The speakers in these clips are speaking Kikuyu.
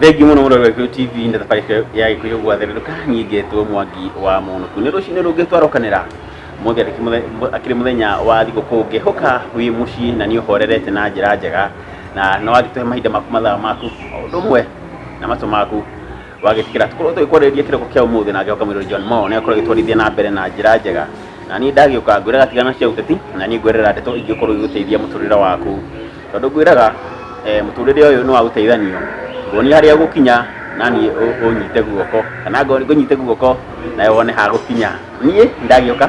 Thengiũ mũno mũrori wa Gĩkũyũ TV na thabarĩ ya Gĩkũyũ gwathererũka. Niĩ ngetwo Mwangi wa Mũnũku. Nĩ rũcinĩ rũngĩ twarokanĩra mũthĩ akĩrĩ mũthenya wa thigũkũ. Ngĩhoka wĩ mũciĩ na nĩ ũhorerete na njĩra njega na nĩ wagĩtũhe mahinda maku, mathaa maku, o ũndũ ũmwe na matũ maku wagĩtĩkĩra tũkorwo tũgĩkwarĩrĩria kĩroko kĩa ũmũthĩ. Na ngĩhoka mwĩrori John Mo nĩ akorwo agĩtwarithia na mbere na njĩra njega, na niĩ ndagĩũka ngwĩraga tigana cia ũteti na niĩ ngwerera ndeto ingĩkorwo igĩgũteithia mũtũrĩre waku, tondũ ngwĩraga mũtũrĩre ũyũ nĩ wa gũteithanio. Nguonia harĩa ũgũkinya na niĩ ũnyite guoko, kana ngũnyite guoko nawe wone ha gũkinya. Niĩ ndagĩũka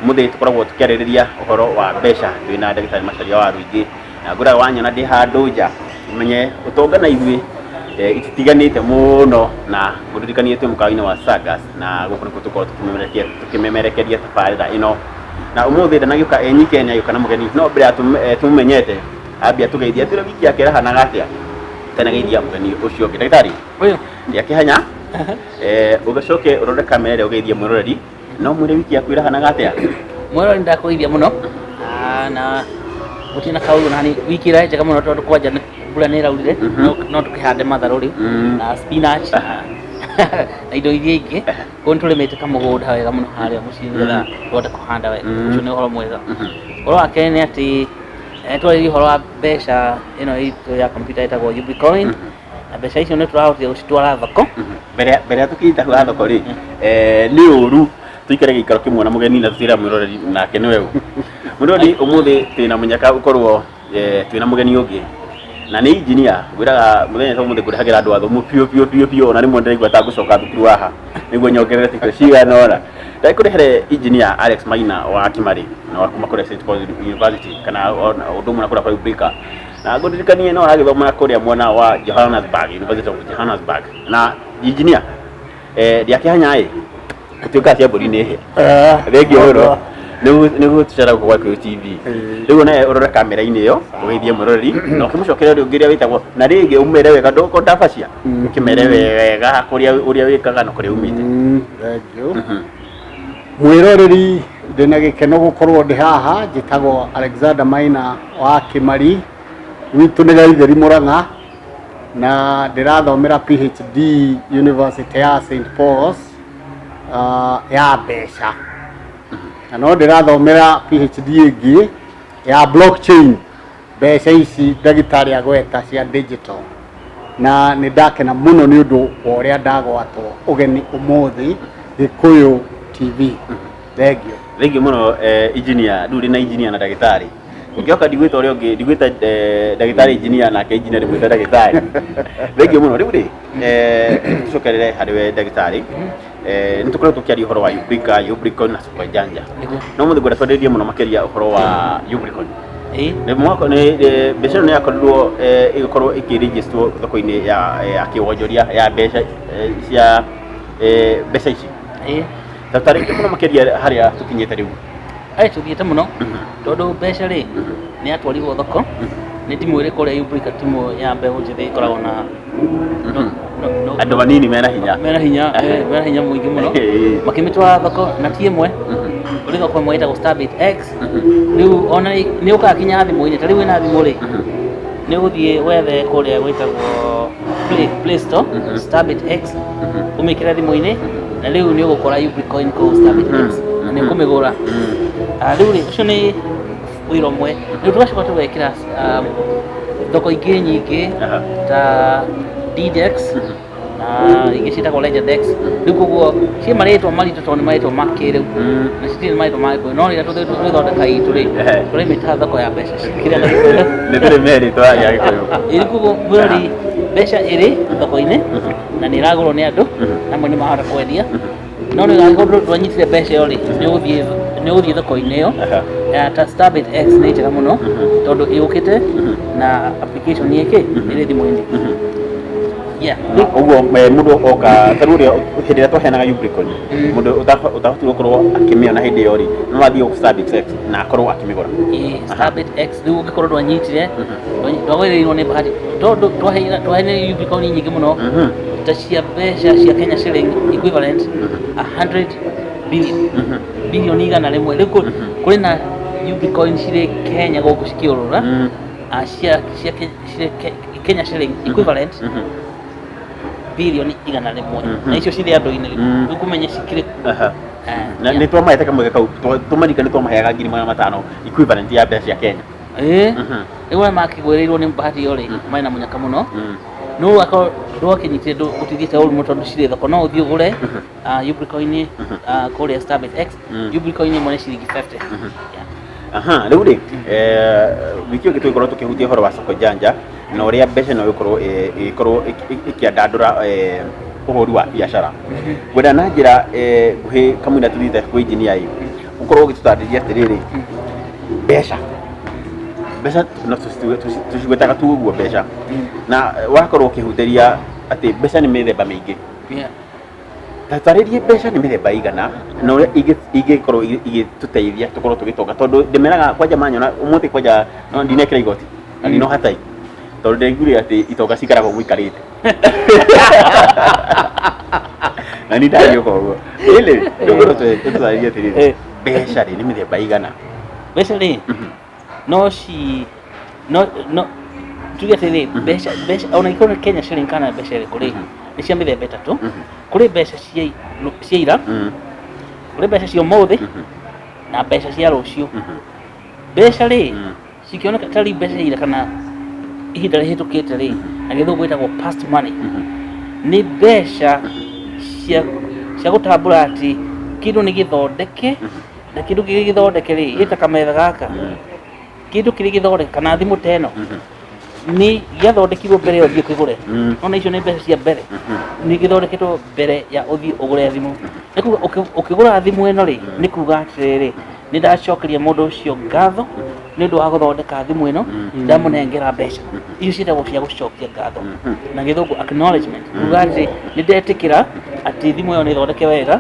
mũthĩ tũkoragwo tũkĩarĩrĩria ũhoro wa mbeca twĩna ndagĩtarĩ Macharia wa Rũingĩ, na ngwĩraga wanyona ndĩ handũ nja ũmenye ũtonga na ithuĩ ititiganĩte mũno. Na ngũririkanie twĩ mũkawa-inĩ wa Sagas, na gũkũ nĩkuo tũkoragwo tũkĩmemerekeria tabarĩra ĩno. Na ũmũthĩ ndanagĩũka e nyike, nĩagĩũka na mũgeni, no mbere ya tũmũmenyete ambia tũgeithia atwĩre wiki yake ĩrahanaga atĩa tanageithia mũgeni ũcio ũngĩ. Ndagĩtarĩ Ũyũ. ndĩakĩhanya, ũgacoke ũrore kamera ĩrĩa ũgeithie mwĩroreri no mwĩre wiki yaku ĩrahanaga atĩa. Mwĩroreri, ndakũgeithia mũno. Na gũtirĩ na kaũru na wiki ĩrarĩ njega mũno tondũ kwanja mbura nĩ ĩraurire. No tũkĩhande matharũ rĩu na spinach na indo iria ingĩ. Koguo nĩ tũrĩmĩte kamũgũnda wega mũno harĩa mũciĩ nĩgetha tũhote kũhanda wega. Ũcio nĩ ũhoro mwega. Ũhoro wa kerĩ nĩ atĩ twarĩria ũhoro wa mbeca ĩno itũ ya computer ĩtagwo Ubricoin, na mbeca icio nĩ tũrahotire gũcitwara thoko. Mbere ya tũkinyĩte hau ha thoko rĩ, nĩ ũru tũikare gĩikaro kĩmwe na mũgeni na tũtĩra mwĩroreri nake nĩwe ũ. Mwĩroreri, ũmũthĩ twĩna mũnyaka ũkorwo twĩna mũgeni ũngĩ na nĩ engineer. Ngwĩraga mũthenya ta ũmũthĩ ngũrehagĩra andũ athomu biũ biũ biũ biũ, ona rĩmwe ndĩraigua ta ngũcoka thukuru haha nĩguo nyongerere tito cigana ũna. Ndakũrehere engineer Alex Maina wa Kimari na wa kuma kũrĩa St Paul University, kana ona ũndũ ũmwe na kũrĩa kwa Ubrika, na ngũririkanie no aragĩthoma kũrĩa mwena wa Johannesburg, University of Johannesburg. Na engineer, ndiakĩhanya ĩ gũtuĩka cia mbũri nĩ hĩa. Thengiũ mũno nĩguo tũcera gũkũ gwa Gĩkũyũ TV. Rĩu nawe ũrore kamera-inĩ ĩyo ũgeithie mwĩroreri na ũkĩmũcokeria ũrĩa ũngĩ ũrĩa wĩtagwo, na rĩngĩ ũmere wega ndũkũndabacia, ũkĩmere wega kũrĩa ũrĩa wĩkaga na kũrĩa umĩte. Thengiũ mwĩroreri, ndĩna gĩkeno gũkorwo ndĩ haha. Njĩtagwo Alexander Maina wa Kĩmari, gwitũ nĩ Gaitheri, Mũrang'a, na ndĩrathomera PhD University ya St Paul's ya mbeca, na no ndĩrathomera PhD ĩngĩ ya blockchain, mbeca ici ndagĩtarĩ agweta cia digital. Na nĩ ndakena mũno nĩ ũndũ wa ũrĩa ndagwatwo ũgeni ũmũthĩ Gĩkũyũ TV. Thengiũ. Thengiũ mũno, engineer. Rĩu ndĩ na engineer na ndagĩtarĩ. Ũngĩoka ndigwĩta ũrĩa ũngĩ, ndigwĩta ndagĩtarĩ engineer, nake engineer ndĩmwĩta ndagĩtarĩ. Thengiũ mũno. Rĩu rĩ, tũcokerere harĩ we ndagĩtarĩ. Nĩ tũkoretwo tũkĩaria ũhoro wa Ubrika, Ubricoin na Soko Janja. No mũthĩ ngwenda twarĩrĩrie mũno makĩria ũhoro wa Ubricoin. Nĩ mwaka nĩ mbeca ĩno nĩ yakorirwo ĩgĩkorwo ĩkĩregisterwo thoko-inĩ ya kĩwonjoria ya mbeca cia mbeca ici. Ta tarĩngĩ mũno makĩria harĩa tũkinyĩte rĩu. Ai, tũthiĩte mũno tondũ mbeca rĩ nĩ yatwarirwo thoko nĩ timu ĩrĩkũ ũrĩa Ubrika, timu ya mbeũ njĩthĩ ĩkoragwo na Andũ anini mena hinya. Mena hinya, mena hinya mũingĩ mũno. Makĩmĩtwara thoko na ti ĩmwe, kũrĩ thoko ĩmwe ĩtagwo Starbit X. Rĩu ona nĩ ũkaga kinya thimũ-inĩ. Ta rĩu wĩna thimũ rĩ, nĩ ũgũthiĩ wethe kũrĩa gwĩtagwo Play Store, Starbit X, ũmĩkĩre thimũ-inĩ na rĩu nĩ ũgũkora Ubricoin kũu Starbit X na nĩ ũkũmĩgũra. Rĩu rĩ, ũcio nĩ wĩra ũmwe. Rĩu tũgacoka tũgekĩra thoko ingĩ nyingĩ ta DDEX na ingĩ ciĩtagwo Legend X. Rĩu koguo ciĩ marĩtwa maritũ tondũ nĩ marĩtwa ma kĩrĩu na citirĩ marĩtwa ma Gĩkũyũ, no rĩrĩa tũgĩthondeka itũ rĩ, tũrĩmĩta thoko ya mbeca kĩrĩa na Gĩkũyũ. Nĩ tũrĩ merĩtwa ya Gĩkũyũ. Ĩĩ, koguo mwĩrori, mbeca ĩrĩ thoko-inĩ na nĩ ĩragũrwo nĩ andũ, amwe nĩ mahota kwendia, no nĩ angĩkorwo ndwanyitire mbeca ĩyo rĩ, nĩ ũgũthiĩ thoko-inĩ ĩyo. Ta Starbit X nĩ njega mũno tondũ ĩũkĩte na application ĩkĩ ĩrĩ thimũ-inĩ. Yeah. Ũguo mũndũ oka ta rĩu ũrĩa hĩndĩ ĩrĩa twaheanaga Ubricoin, mũndũ ũtahotire gũkorwo akĩmĩona hĩndĩ ĩyo rĩ, no athiĩ gũkũ Starbit X na akorwo akĩmĩgũra. Ĩĩ, Starbit X. Rĩu ũngĩkorwo ndwanyitire, ndwagwĩrĩirwo nĩ bahati, tondũ twaheanire Ubricoin nyingĩ mũno ta cia mbeca cia Kenya shilling equivalent 100 billion, bilioni 100. Rĩu kũrĩ na Ubricoin cirĩ Kenya gũkũ cikĩũrũra, cia cirĩ Kenya shilling equivalent. bilioni 100. Na icio cirĩ andũ-inĩ rĩu. Rĩu kũmenya cikĩrĩ kuo. Na nĩ twamahete kamweke kau, tũmarika nĩ twamaheaga 500,000 equivalent ya mbeca cia Kenya. Ĩĩ. Rĩu arĩa makĩgwĩrĩirwo nĩ bahati ĩyo rĩ, marĩ na mũnyaka mũno. No akorwo ndwakĩnyitire ndũtithiĩte ũru mũno tondũ cirĩ thoko, no ũthiĩ ũgũre Ubricoin kũrĩa Starbit X. Ubricoin ĩmwe nĩ ciringi 50. Yeah. Aha, rĩu rĩ, wiki ĩngĩ tũgĩkorwo tũkĩhutia ũhoro wa soko janja na ũrĩa mbeca no ĩkorwo ĩkorwo ĩkĩandandũra ũhũri wa biacara. Ngwenda na njĩra nguhĩ kamũira tũthiĩte kwĩ engineer ĩ, ũkorwo ũgĩtũtarĩria atĩrĩrĩ, mbeca mbeca no tũcigwetaga tu ũguo mbeca, na wakorwo ũkĩhutĩria atĩ mbeca nĩ mĩthemba mĩingĩ. Tatarĩrie mbeca nĩ mĩthemba igana na ũrĩa ingĩkorwo igĩtũteithia tũkorwo tũgĩtonga, tondũ ndĩmeraga kwanja manyona ũmũthĩ kwanja no ndinekĩra igoti na ndinoha tai, tondũ ndĩraiguire atĩ itonga cikaraga ũguo ikarĩte na niĩ ndagĩũka ũguo ĩlĩ. Rĩu ngorwo tũtarĩrie atĩrĩrĩ, mbeca rĩ nĩ mĩthemba igana? Mbeca rĩ, no ci no no tuge atĩrĩ, mbeca ona ikorwo nĩ Kenya shilling kana mbeca ĩrĩkũ rĩ, nĩ cia mĩthemba ĩtatũ. Kũrĩ mbeca cia ira, kũrĩ mbeca cia ũmũthĩ, na mbeca cia rũciũ. Mbeca rĩ, cikĩoneka ta rĩu mbeca cia ira kana ihinda rĩhĩtũkĩte rĩ, na gĩthũngũ ĩtagwo past money, nĩ mbeca cia gũtambũra atĩ kĩndũ nĩ gĩthondeke, na kĩndũ kĩrĩ gĩthondeke rĩ, ĩta kametha gaka, kĩndũ kĩrĩ gĩthondeke kana thimũ ta ĩno nĩ gĩathondekirwo mbere ya ũthiĩ ũkĩgũre. Ona icio nĩ mbeca cia mbere, nĩ gĩthondeketwo mbere ya ũthiĩ ũgũre thimũ. Nĩ kuga ũkĩgũra thimũ ĩno rĩ, nĩ kuga atĩrĩrĩ, nĩ ndacokeria mũndũ ũcio ngatho nĩ ũndũ wa gũthondeka thimũ ĩno, ndamũnengera mbeca icio ciĩtagwo cia gũcokia ngatho, na gĩthũngũ acknowledgement, kuga atĩ nĩ ndetĩkĩra atĩ thimũ ĩyo nĩ thondeke wega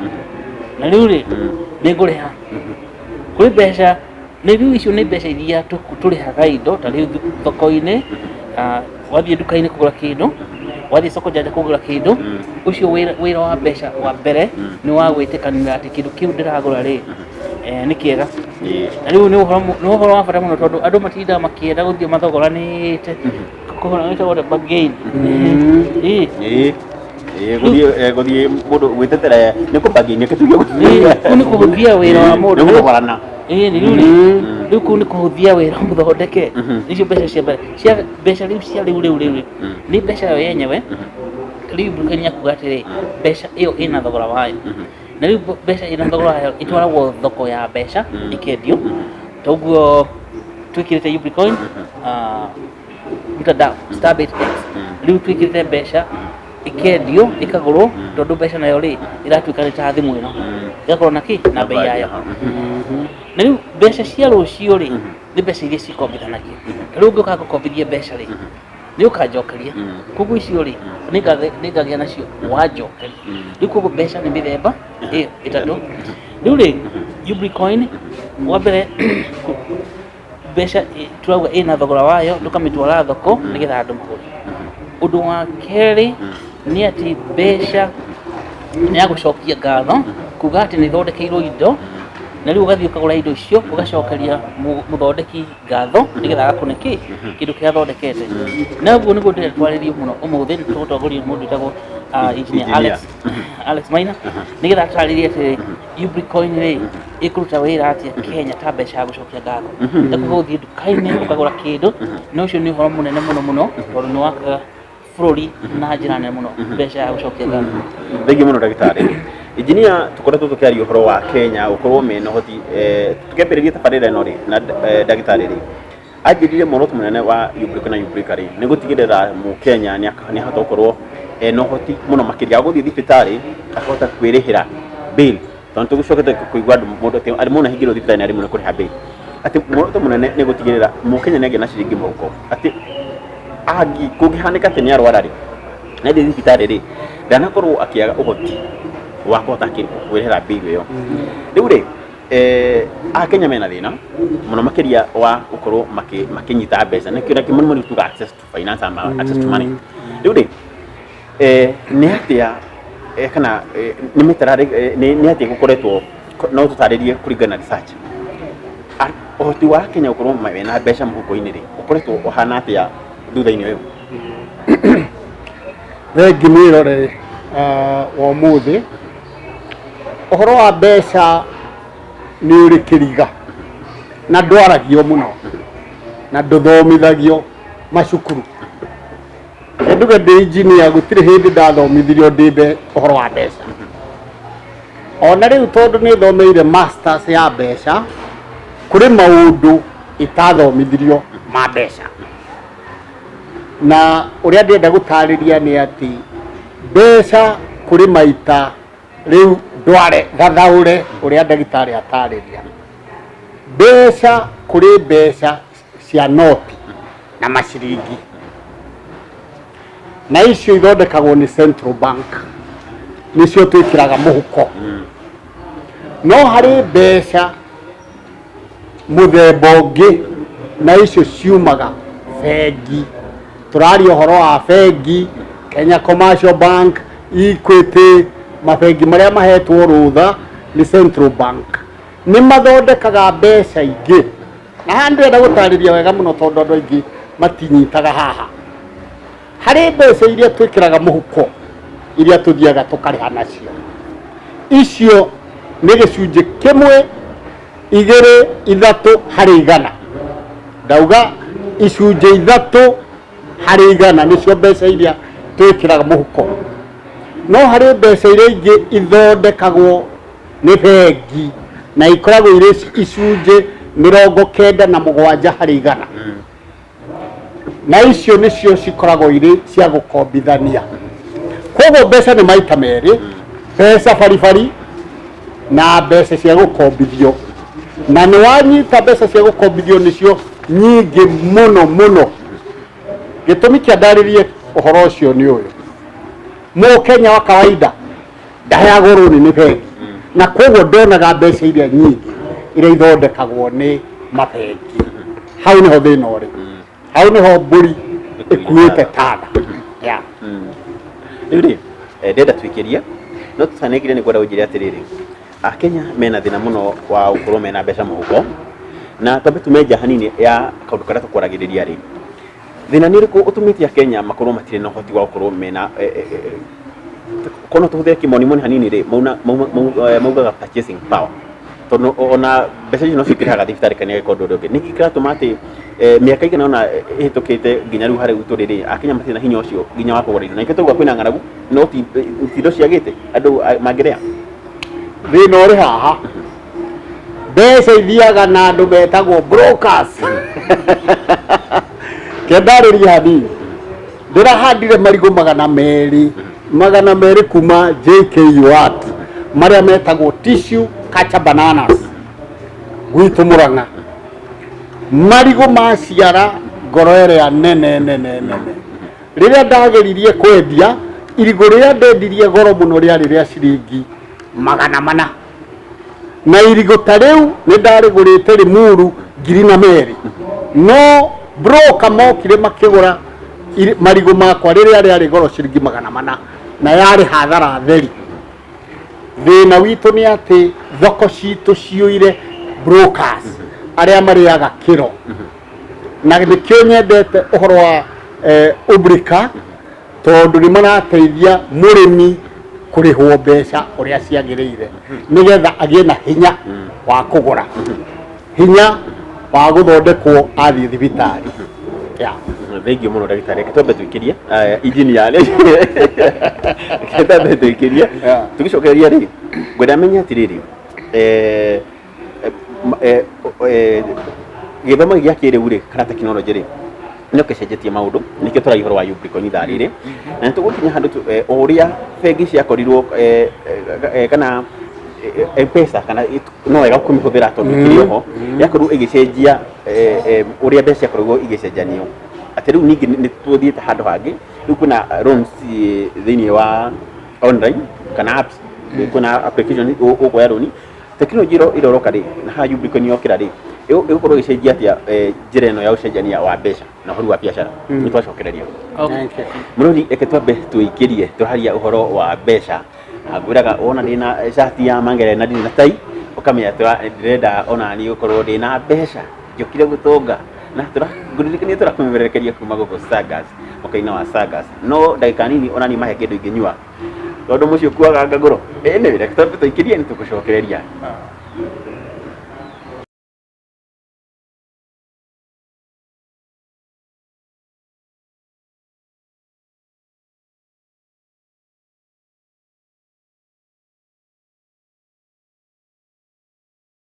na rĩu rĩ, nĩ ngũrĩha. Kũrĩ mbeca nĩ rĩu, icio nĩ mbeca iria tũrĩhaga indo ta rĩu thoko-inĩ, wathiĩ nduka-inĩ kũgũra kĩndũ, wathiĩ soko janja kũgũra kĩndũ. Ũcio wĩra wa mbeca wa mbere nĩ wa gwĩtĩkanĩra atĩ kĩndũ kĩu ndĩragũra rĩ, nĩ kĩega. Na rĩu nĩ ũhoro wa bata mũno tondũ andũ matindaga makĩenda gũthiĩ mathogoranĩte kũgũra, wĩtagwo bargain. Ĩĩ. Ĩĩ. Ĩĩ, gũthiĩ mũndũ gwĩtetera nĩ kũ-bargain, nĩkĩo tuge. Ĩĩ, kũu nĩ kũhũthia wĩra wa mũndũ. Nĩ gũthogorana. Ĩĩ, nĩ rĩu rĩ, rĩu kũu nĩ kũhũthia wĩra mũthondeke. Icio mbeca cia mbere, cia mbeca rĩu cia rĩu rĩ, nĩ mbeca yo yenyewe. Rĩu Kenya kuga atĩrĩ, mbeca ĩyo ĩna thogora wayo, na rĩu mbeca ĩna thogora wayo ĩtwaragwo thoko ya mbeca ĩkendio. Toguo twĩkĩrĩte Ubricoin, mtandao Starbit X, rĩu twĩkĩrĩte mbeca ĩkendio ĩkagũrwo, tondũ mbeca nayo rĩ, ĩratuĩka nĩ ta thimũ ĩno, ĩgakorwo na kĩ na bei yayo. Na rĩu mbeca cia rũciũ rĩ, nĩ mbeca iria cikombithanagio. Ta rĩu ũngĩũka ngũkombithie mbeca rĩ, nĩ ũkanjokeria. Koguo icio rĩ, nĩngagĩa nacio wanjokeria. Rĩu koguo mbeca nĩ mĩthemba ĩyo ĩtatũ. Rĩu rĩ, Ubricoin wa mbere, mbeca turauga ĩna thogora wayo, tũkamĩtwara thoko nĩgetha andũ magũre. Ũndũ wa kerĩ nĩ atĩ mbeca nĩ ya gũcokia ngatho, kuga atĩ nĩ ithondekeirwo indo, na rĩu ũgathiĩ ũkagũra indo icio, ũgacokeria mũthondeki ngatho nĩgetha agakũne kĩ kĩndũ kĩrĩa athondekete. Na ũguo nĩguo ndĩrenda twarĩrie mũno ũmũthĩ. Nĩ tũgũtongorio nĩ mũndũ wĩtagwo engineer Engineer. Alex Maina, nĩgetha atarĩrie atĩ Ubricoin rĩ, ĩkũruta wĩra atĩa Kenya ta mbeca ya gũcokia ngatho, ta kuga ũthiĩ nduka-inĩ ũkagũra kĩndũ. Na ũcio nĩ ũhoro mũnene mũno mũno, tondũ nĩ wakaga bũrũri na njĩra nene mũno, mbeca ya gũcokia ngatho. Thengiũ mũno ndagĩtarĩ injinia. Tũkoretwo tũkĩaria ũhoro wa Kenya gũkorwo mena ũhoti. Tũkĩambĩrĩria tabarĩra ĩno rĩ na ndagĩtarĩ rĩ, anjĩrire muoroto mũnene wa Ubrico na Ubrica rĩ, nĩ gũtigĩrĩra mũkenya nĩ ahota gũkorwo ena ũhoti mũno makĩria wa gũthiĩ thibitarĩ, akahota kwĩrĩhĩra bill, tondũ tũgĩcokete kũigua andũ mũndũ atĩ arĩ mũno ahingĩrwo thibitarĩ nĩ arĩ mũno kũrĩha bill, atĩ muoroto mũnene nĩ gũtigĩrĩra mũkenya nĩ agĩa na ciringi mũhuko, atĩ kũngĩhanĩka atĩ nĩ arwara rĩ, na athiĩ thibitarĩ rĩ, ndanakorwo akĩaga ũhoti wa kũhota kwĩrĩhĩra bill ĩyo. Rĩu rĩ, akenya mena thĩna mũno makĩria wa gũkorwo makĩnyita mbeca, nĩkĩo na kĩmonimoni tuga access to finance ama access to money. Rĩu rĩ, nĩ atĩa kana nĩ mĩtararĩ nĩ atĩa gũkoretwo, no tũtarĩrie kũringana na research, ũhoti wa Kenya gũkorwo mena mbeca mũhuko-inĩ rĩ, ũkoretwo ũhana atĩa thutha-inĩ ũyũ? Thengi mwĩroreri wa ũmũthĩ. Ũhoro wa mbeca nĩ ũrĩ kĩriga na ndwaragio mũno na ndũthomithagio macukuru. Reke nduge ndĩ engineer gũtirĩ hĩndĩ ndathomithirio ndĩ ũhoro wa mbeca. Ona rĩu tondũ nĩ thomeire masters ya mbeca, kũrĩ maũndũ itathomithirio ma mbeca. Na ũrĩa ndĩrenda gũtarĩria nĩ atĩ mbeca kũrĩ maita rĩu ndware thathaũre ũrĩa ndagĩtarĩ atarĩria. Mbeca kũrĩ mbeca cia noti na maciringi, na icio ithondekagwo nĩ central bank, nĩcio twĩkĩraga mũhuko. No harĩ mbeca mũthemba ũngĩ, na icio ciumaga bengi. Tũraria ũhoro wa bengi, Kenya Commercial Bank, Equity, mabengi marĩa mahetwo rũtha nĩ central bank, nĩ mathondekaga mbeca ingĩ. Na haha ndĩrenda gũtarĩria wega mũno tondũ andũ aingĩ matinyitaga haha. Harĩ mbeca iria twĩkĩraga mũhuko, iria tũthiaga tũkarĩha nacio, icio nĩ gĩcunjĩ kĩmwe igĩrĩ ithatũ harĩ igana. Ndauga icunjĩ ithatũ harĩ igana nĩcio mbeca iria twĩkĩraga mũhuko. No harĩ mbeca iria ingĩ ithondekagwo nĩ bengi na ikoragwo irĩ icunjĩ 97 harĩ igana, na icio nĩcio cikoragwo irĩ cia gũkombithania. Koguo mbeca nĩ maita merĩ, mbeca baribari na mbeca cia gũkombithio. Na nĩ wanyita mbeca cia gũkombithio nĩcio nyingĩ mũno mũno. Gĩtũmi kĩa ndarĩrie ũhoro ũcio nĩ ũyũ: Mũkenya wa kawaida ndaheagwo rũni nĩ bengi, na koguo ndonaga mbeca iria nyingĩ iria ithondekagwo nĩ mabengi. Hau nĩho thĩna ũrĩ, hau nĩho mbũri ĩkuĩte tana. Yeah. Rĩu rĩ, ndĩrenda twĩkĩrie no tũtanekire, nĩ kwenda ũnjĩre atĩrĩrĩ, Akenya mena thĩna mũno wa gũkorwo mena mbeca mũhuko, na twambe tume nja hanini ya kaũndũ karĩa tũkwaragĩrĩria rĩ, thĩna nĩ ũrĩkũ ũtũmĩte Akenya makorwo matirĩ na ũhoti wa gũkorwo mena korwo no tũhũthĩre kĩmonimoni hanini rĩ, maugaga purchasing power, tondũ ona mbeca icio nocio ikĩrĩhaga thibitarĩ kana igeka ũndũ ũrĩa ũngĩ. Nĩkĩ kĩratũma atĩ mĩaka ĩigana ũna ĩhĩtũkĩte nginya rĩu harĩa tũrĩ rĩ, Akenya matirĩ na hinya ũcio nginya wa kũgũra indo, na ithuĩ twauga kwĩna ng'aragu, no ti indo ciagĩte andũ mangĩrĩa? Thĩna ũrĩ haha, mbeca ithiaga na andũ metagwo brokers. Kendarĩria hanini, ndĩrahandire marigũ 200, 200 kuma JKUAT, marĩa metagwo tissue culture bananas gwitũ Murang'a. Marigũ maciara ngoro ĩrĩa nene nene nene. Rĩrĩa ndageririe kwendia irigũ rĩrĩa ndendirie goro mũno rĩarĩ rĩa ciringi 400, na irigũ ta rĩu nĩ ndarĩgũrĩte Limuru 2,000, no broker mokire makĩgũra marigũ makwa rĩrĩa rĩarĩ goro ciringi 400, na yarĩ hathara theri. Thĩna witũ nĩ atĩ thoko citũ ciyũire brokers arĩa marĩaga kĩro, na nĩkĩo nyendete ũhoro wa Ubrika, tondũ nĩ marateithia mũrĩmi kũrĩhwo mbeca ũrĩa ciagĩrĩire, nĩgetha agĩe na hinya wa kũgũra, hinya wa gũthondekwo athiĩ thibitarĩ. Yeah. Thengiũ mũno ndagĩtarĩ, reke twambe twĩkĩrie engineer, reke twambe twĩkĩrie. Tũgĩcokereria rĩ, ngwenda menye atĩrĩrĩ, gĩthomo gĩa kĩrĩu rĩ, kana tekinoronjĩ rĩ, nĩ gĩcenjetie maũndũ, nĩkĩo tũraria ũhoro wa Ubricoin ithaa rĩrĩ, na nĩ tũgũkinya handũ o ũrĩa bengi ciakorirwo kana M-Pesa, kana no wega kũmĩhũthĩra tondũ ĩkĩrĩ oho, yakorirwo ĩgĩcenjia ũrĩa mbeca ciakorirwo igĩcenjanio, atĩ rĩu ningĩ nĩ tũthiĩte handũ hangĩ, rĩu kwĩna loans thĩinĩ wa online kana apps, kwĩna application ũkuoya rũni. Tekinoronjĩ ĩroroka rĩ, na haha Ubricoin yokĩra rĩ, ĩgũkorwo ĩgĩcenjia atĩa njĩra ĩno ya ũcenjania wa mbeca na ũhoro wa biacara? Nĩ twacokereria. Okay. Thank you. Mũrori, reke twambe tũikĩrie, tũraria ũhoro wa mbeca, na ngwĩraga wona ndĩna cati ya mangere na ndirĩ na tai, ũkamenya ndĩrenda ona niĩ gũkorwo ndĩna mbeca, njũkire gũtonga. Na tũra ngũririkania tũrakũmemerekeria kuma gũkũ Sagas, mũkaina wa Sagas. No ndagĩka nini ona niĩ mahe kĩndũ ingĩnyua, tondũ mũciĩ ũkuaga ngagũro. Anyway, reke twambe tũikĩrie, nĩ tũgũcokereria.